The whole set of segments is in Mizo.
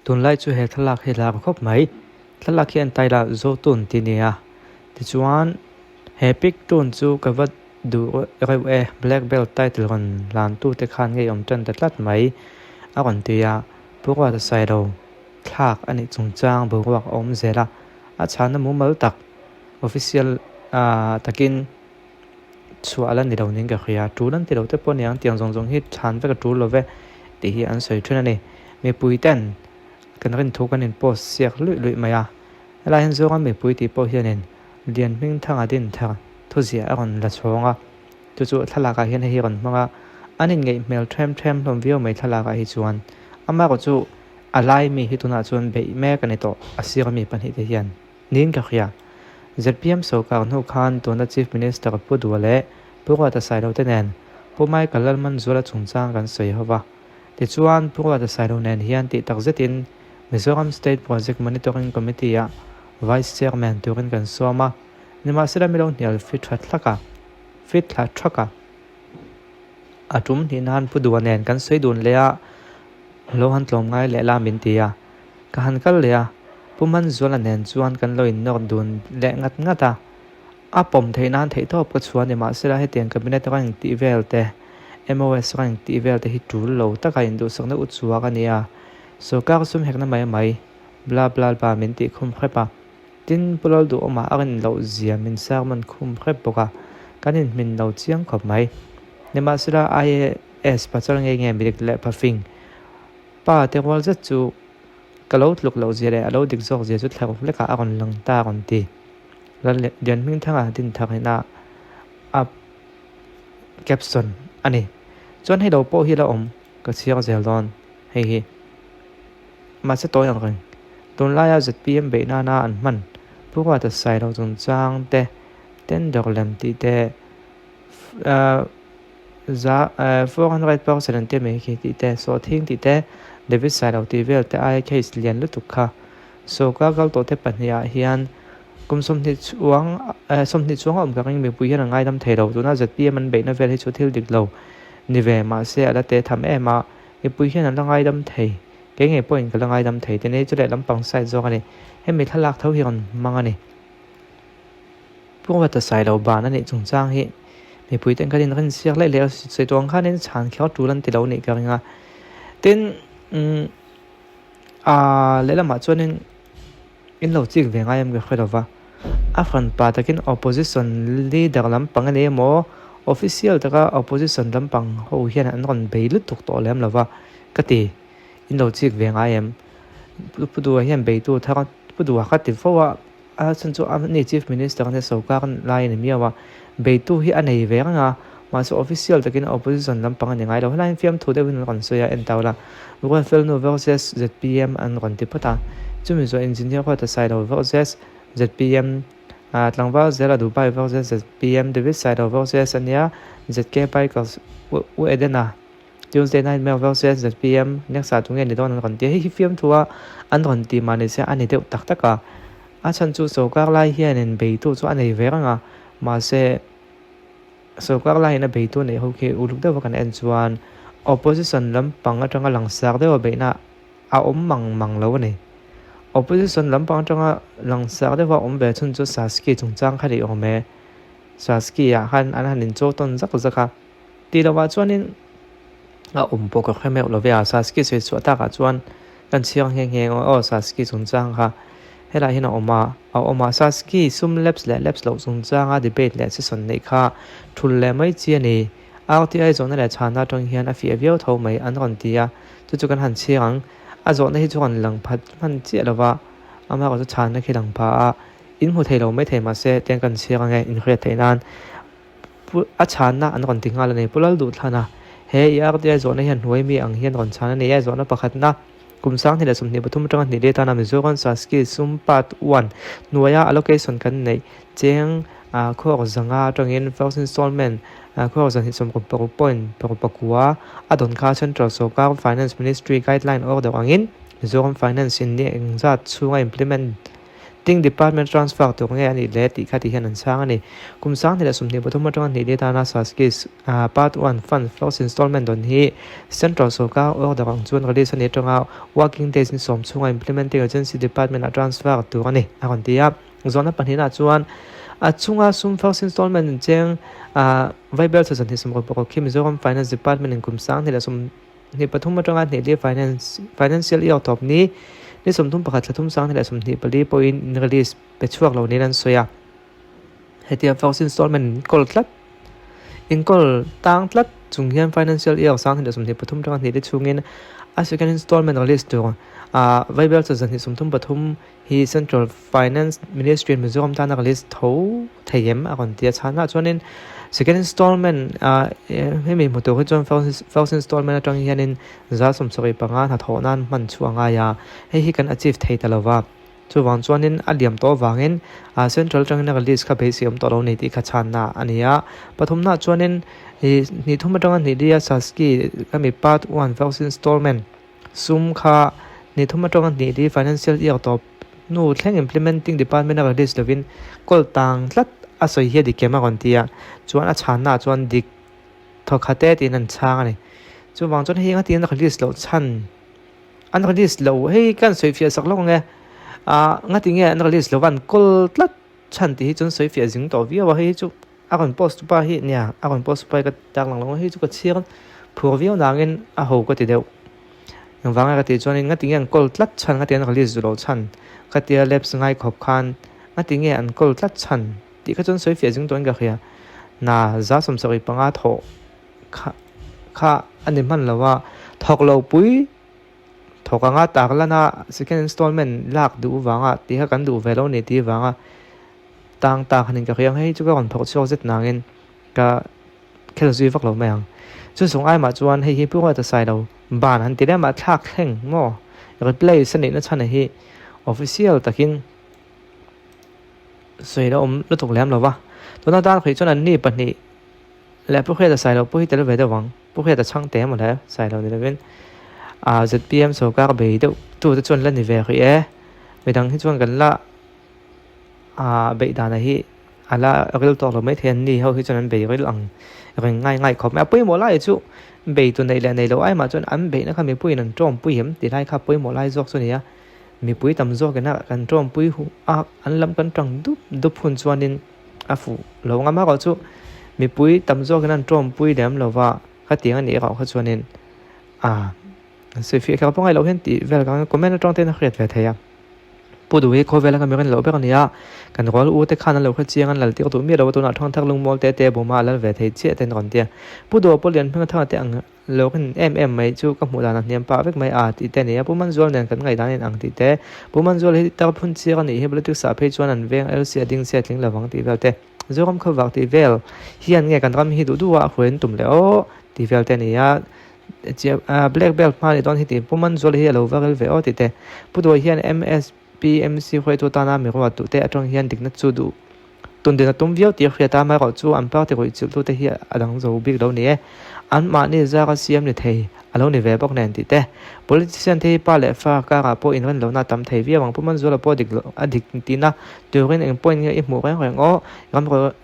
Tunlai chu he thlalak hi lar khawp mai. Thlalak hi an tai la Zotun tih a ni a. Tichuan he pic tun chu ka va duh reuh e Black Belt title rawn hlan tu te khan ngeiawm tan ta tlat mai a rawn ti a. Pu Ruata Sailo thlak a nih chungchang boruak a awm zel a. A chhanna mumal tak official takin chhuah la ni lo niin ka hria. Tul an ti lo te pawh aniang tiang zawng zawng hi chhan vek a tul lo ve tih hi an sawi thin a ni. Mipui ten kan rin thu kan in post siak luih luih mai a, helai hian zawnga mipui tih pawh hianin Lian Hmingthanga Dinthar thuziah a rawn la chhawng a, chu chu thlalakah hian hei hi a rawn hmang a, an inngeih hmel them them hlawm viau mai thlalakah hi chuan. Amaherawh chu a lai mi hi tunah chuan beih mek a ni tawh a sir ami pahnihte hian. Niin ka hria. Zpm sawrkar hnu khan tuna Chief Minister Pu Dua leh Pu Ruata Sailo te nen Pu Michael Lalmanzuala chungchang kan sawi ho va. Tichuan, Pu Ruata Sailo nen hian tih tak zetin Mizoram State Project Monitoring Committee-ah Vice Chairman turin kan sawm a, nimahsela mi lo hnial fit tha thlak a, fit thla thak a. A tum hnih nan Pu Dua nen kan sawi dun leh a, lo han tlawm ngai leh la min ti a. Ka han kal leh a, Pu Manzuala nen chuan kan lo innawr dun leh ngat ngat a. A pawm theih nan theihtawp ka chhuah a ni, mahsela hetiang cabinet rank tih vel te, MOS rank tih vel te hi tul lo taka induhsakna u chhuak a ni a, sawrkar sum hekna mai mai, bla bla bla min tih khum hrep a. Tin, Pu Lalduhawma a rin loh zia min sermon khum hrep bawk a, kan inhmin lo chiang khawp mai. Nimahsela IAS pachal nge nge midik leh phafing Pa te rual zet chu ka lo tluk loh zia leh a lo dik zawk zia chu thla ruk lekah a rawn lang ta a rawn ti. Lian Hmingthanga Dinthar ina a caption a ni. Chuan hei lo pawh hi la awm ka chhiar zel dawn hei hi. Mahse tawi ang reng. Tunlaia zpm beih nana an hman Pu Ruata Sailo chungchang te tender lem tih te Za 400 percent an tia mai khi tih te, sawhthing tih te, David Sailo tih vel te aia case lian lutuk kha. Sawrkar kal tawh te pahnihah hian kum 20 chuang 20 chuang a awm ka ring mipui hian an ngaidam thei lo. Tuna zpm an beihna vel hi chu thil dik lo ni ve mahse a la te tham em a, mipui hian an la ngaidam thei. Kei ngei pawhin ka la ngaidam thei te ni chu lehlam pang side zawk a ni. Hemi thlalak tho hi rawn hmang a ni. Pu Ruata Sailo ban a nih chungchang hi mipui ten khan in rin siak leh leh a sawi tawh ang khanin chhan kher tul an ti lo nih ka ring a. Tin, umm ah lehlamah chuanin in lo chik ve ngai em ka hre lo va. A hranpa takin opposition leader lampang a ni emaw official taka opposition lampang ho hian an rawn bei lutuk tawh lem lo va ka ti. In lo chik ve ngai em? Pu Duha hian beitu thar Pu Duha kha ti fo a. A chhan chu a ni Chief Minister ania sawrkar lai a ni miau a, beitu hi a nei ve reng a, mahse official takin opposition lampang a ni ngai lo. Helai hian fiamthu deuhin an rawn sawi a, en tau la, Ruatfelnu versus zpm an rawn ti phawt a, chumi zawh Engineer Ruata Sailo versus zpm, Tlangval Zela Dubai versus zpm, David Sailo versus ania ZK Bikers U Edena. Tuesday night mail vel se zpm next ah tunge ni dawn an rawn ti a, hei hi fiamthu a an rawn ti mah nise a ni deuh tak tak a, a chhan chu sawrkar lai hianin beitu chu a nei ve reng a, mahse sawrkar laiin a beitu neih ho khi uluk deuh a kan en chuan opposition lampang atanga langsar deuh a beihna a awm mang mang lo a ni. Opposition lampang atanga langsar deuh a awm ve chhun chu Saski chungchang kha ni awm e, Saski ah khan an han inchaw tawn zak zak a. Tih lovah chuanin a awm pawh ka hre meuh lo ve a, Saski sawi chhuah takah chuan kan chhiar nghe nghe ang aw Saski chungchang kha helaiah hian a awm a, a awm a, Saski sum lapse leh lapse loh chungchanga debate leh session neih kha thul leh mai chi a ni. RTI zawhna leh chhanna atang hian a fiah viau tho mai an rawn ti a, chu chu kan han chhiar ang. A zawhna hi chu rawn lang phat hman chiah lo va, amaherawhchu chhanna khi lang pha a, in hmu thei lo mai thei mahse tiang kan chhiar ang e inhriat theih nan. Pu a chhanna an rawn ti nghal a ni. Pu Lalduhthlan a, He i RTI zawhna hian hnuai mi ang hian rawn chhan a ni e. Zawhna pakhatna, Kum 2023 atanga hnih let atana Mizoram Saski sum part one hnuaia allocation kan neih cheng khuar zanga atangin first installment khuar zan 26 point paruk pakua a dawn kha Central Sawrkar Finance Ministry guideline order angin Mizoram Finance in ni engzat chhunga implement. Ting department transfer tur nge a nih le tih kha ti hian an chhang a ni. Kum 2023 atanga hnih let tana Saski Part One Fund First Installment dawn hi Central sorkar order ang chuan release a ni atanga working days ni sawm chhunga implementing agency department ah transfer tur a ni a rawn ti a. Zawhna pahnihna chuan a chunga sum first installment incheng Vaibel chhe 26 khi Mizoram Finance Department in kum 2023 atanga hnih li finance financial year tawp ni ni 31 thla thum 2024 pawhin in release pe chhuak lo niin an sawi a. Hetia first installment in kawl tlat in kawl tang tlat chung hian financial year 2023 atanga hnih li chhungin a second installment release tur ah Vaibel chaw 133 hi Central Finance Ministry in Mizoram tana release tho thei em a rawn ti a chhanah chuanin second installment ah hemi hmu tur hi chuan first installment atang hianin 75% hnathawh nan hman chu a ngai a, hei hi kan achieve thei ta lova chuvang chuanin a liam tawh avangin ah central atangin a release kha beisei awm tawh lo ni tih kha chhanna a ni a, pathumnaah chuanin ih hnih thum atanga hnih lia Saski khami part one first installment Sum kha ni thum atanga hnih li financial year tawp hnu thleng implementing department a release lovin kawl tang tlat a sawi hi a dik em a rawn ti a, chuan a chhanna ah chuan dik thaw khat e tiin an chhang a ni. Chuvang chuan hei engatin an release loh chhan an release lo hei ka han sawi fiah sak lawk ang e ah ngatinge an release lova an kawl tlat chhan tih hi chuan sawi fiah zing tawh viau a, hei hi chu A rawn post pa hi nia a rawn post pa hi ka tak lang lo a hei chu ka chhiar phur viau nangin a ho ka ti deuh. Engvanga ka tih chuanin ngatinge an kawl tlat chhan ngatinge an release duh loh chhan ka tia lapse ngai khawp khan ngatinge an kawl tlat chhan tih kha chuan sawi fiah zing tawhin ka hria. Na 75% thawh kha kha a ni hman lo a, thawk lo pui thawk anga tak lana second installment lak duh vanga tih kha kan duh ve lo ni tih vanga Tang tak hanin ka hria ang, hei chu ka rawn thawk chhuak zet nangin ka khel zui vak lo mai ang. Chu zawng ai mah chuan hei hi Pu Ruata Sailo ban han ti lem a thlak thleng maw replace a nihna chhan hi official takin sawi la awm lutuk lem lo va. Tuna tan khuih chuan anni pahnih leh Pu Hriata Sailo pawh hi tel ve deuh ang. Pu Hriata chhang te emaw le Sailo ni lovin ZPM sorkar bei deuh tute chuan la ni ve rih e. Midang hi chuan kan la Ah beih dana hi a la ril tawk lo maithei an ni ho hi chuan an bei ril ang reng ngai ngai khawp mai a pawimawh lai chu bei tu neih leh nei loh ai mah chuan an beihna kha mipuiin an tawmpui em ti lai kha pawimawh lai zawk chu a ni a mipui tam zawkin a kan tawmpui huh a an lam kan tang dup dup hun chuanin a fuh lo ngam erawh chu mipui tam zawkin an tawmpui lem lova khatiang a nih erawh kha chuanin ah sawifiah kher pawh ngaih loh hian tih vel ka comment atang te hian a hriat ve thei a. Pu Duhi khawvela ka mirin loh ber a ni a, kan rual u te khan an lo hre chiang an lal tir duh miah lo a, tunah thangthar lungmual te te bawma a lal ve thei chiah ten rawn ti a. Pu Duha pawh Lianhminga thanga te ang lo rin em em mai chu ka hmuh dan a hniam pah vek mai a tih te a ni a, Pu Manzual nen kan ngaihdan in ang tih te, Pu Manzual hi tar phun chiar a nih hi politics ah phei chuan an veng LC a ding chiah tling lovang tih vel te, Zoram khaw vak tih vel hian nge kan ram hi duh duh a a hruai an tum leh aw tih vel te a ni a. Black belt hma ni dawn hi tih Pu Manzuala hi a lo va rel ve aw tih te. Pu Duai hian MSPMC hruaitu tana mi ruat duh te atang hian dikna chu duh tun din a tum viau tih a hriat a, amaherawhchu an party ruih chilh tute hi a dang zo bik lo ni e. Anmahni zara siam ni thei a lo ni ve bawk nen tih te. Politician te hi pa leh fa karah pawh inren lohna a tam thei viau ang. Pu Manzuala pawh dik a dik tihna turin eng point nge i hmuh reng reng aw.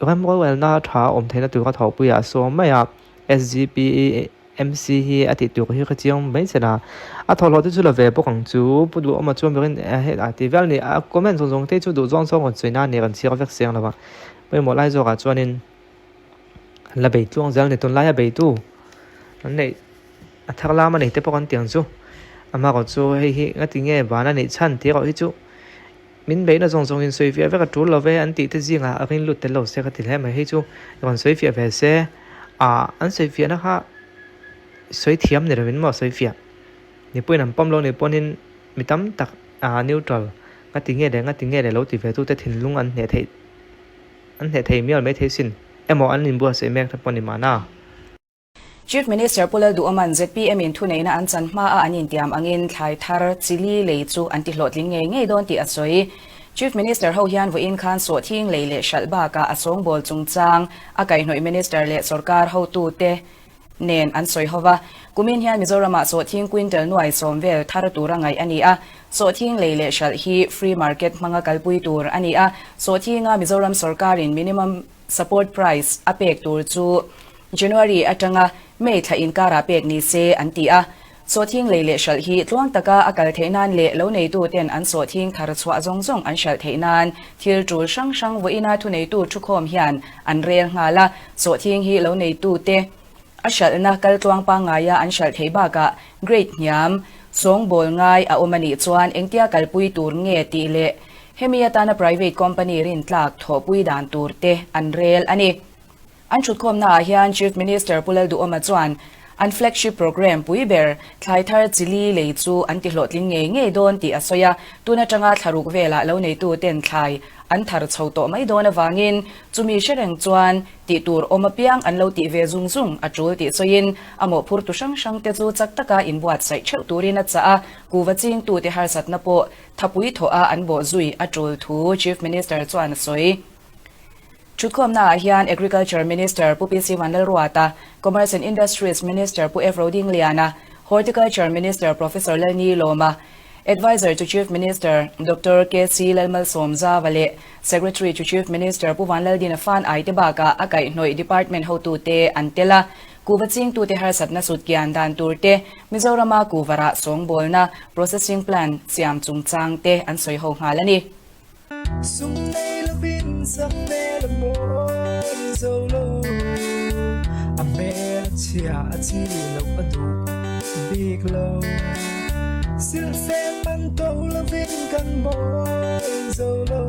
Ramrorelna tha a awm theihna tura thawhpuiah a sawm mai a. SGPMC hi a tih tur hi ka chiang mai che la, a thawhlawh te chu la ve bawk ang chu, Pu Duhawma chuan berin he a ti vel a ni, a comment zawng zawng te chu duh zawng zawng rawn sawi na a ni, rawn chhiar vek siang lo va, pawimawh lai zawkah chuanin la bei tluang zel a ni, tunlaia beitu an neih a thar lam a nei te pawh kan ti ang chu, amaherawhchu chu hei hi ngati nge van a neih chhan tih erawh hi chu Min beihna zawng zawngin sawi fiah vek a tul lo ve an tih te zingah a rin lut tel lo se ka ti hle mai. Hei chu rawn sawi fiah ve se, ah an sawi fiahna kha sawi thiam ni lovin maw sawi fiah. Mipuiin an pawm lo ni pawhin mi tam tak ah neutral nga ti nge leh nga ti nge leh lo ti ve tute thinlung an hneh theih an hneh thei mial mai thei sin emaw an inbuatsaih mek te pawh ni mahna. Chief Minister Pu Lalduhawma'n zpm in thuneihna an chan hma a an intiam angin thlai thar chili lei chu an ti hlawhtling ngei ngei dawn tih a sawi. Chief Minister ho hian vawiin khan sawhthing lei leh hralh bakah a sawngbawl chungchang a kaihhnawih Minister leh sawrkar hotute. Nen an sawi ho va. Kumin hian Mizoramah sawhthing quintal nuai sawm vel thar tura ngaih a ni a. Sawhthing lei leh hralh hi free market hmanga kalpui tur a ni a. Sawhthinga Mizoram sorkarin minimum support price a pek tur chu January atanga May thla inkarah pek ni se an ti a. Sawhthing lei leh hralh hi tluang taka a kal theih nan leh lo neituten an sawhthing thar chhuah zawng zawng an hralh theih nan thil tul hrang hrang vawiina thuneitu thukhawm hian an rel nghal a. Sawhthing hi lo neitute a hralhna kal tluang pangngaia an hralh theih bakah grade hniam sawngbawl ngai a awm a nih chuan engtia kalpui tur nge tih leh hemi atana private company rintlak thawhpui dan tur te an rel a ni. An thutkhawmnaah hian Chief Minister Pu Lalduhawma chuan an flagship programme pui ber thlai thar chili lei chu an ti hlawhtling ngei ngei dawn tih a sawi a, tun atanga thlaruk velah lo neitu ten thlai an thar chho tawh mai dawn avangin chumi hre reng chuan tih tur awm apiang an lo tih ve zung zung a tul tih sawiin a mawhphurtu hrang hrang te chu chak taka inbuatsaih theuh turin a chah a, kuva chingtute harsatna pawh thapui thawh a an bawh zui a tul thu Chief Minister chuan a sawi. Thutkhawmnaah hian Agriculture Minister Pu PC Vanlalruata, Commerce and Industries Minister Pu F Rodingliana, Horticulture Minister Professor Lalni Lawma, Adviser to Chief Minister Doctor KC Lalmalsawmzava leh Secretary to Chief Minister Pu Vanlaldina Fan Aite bakah a kaihhnawih department hotute an tel a. Kuhva chingtute harsatna sutkian dan turte, Mizorama kuhva rah sawngbawlna, processing plant, siam chungchang te an sawi ho nghal a ni. Sum nei lovin sak hmel a mawi zo lo, a hmel a chhia a chi loh a duh bik lo. Silhfen man to lovin kan mawi zo lo.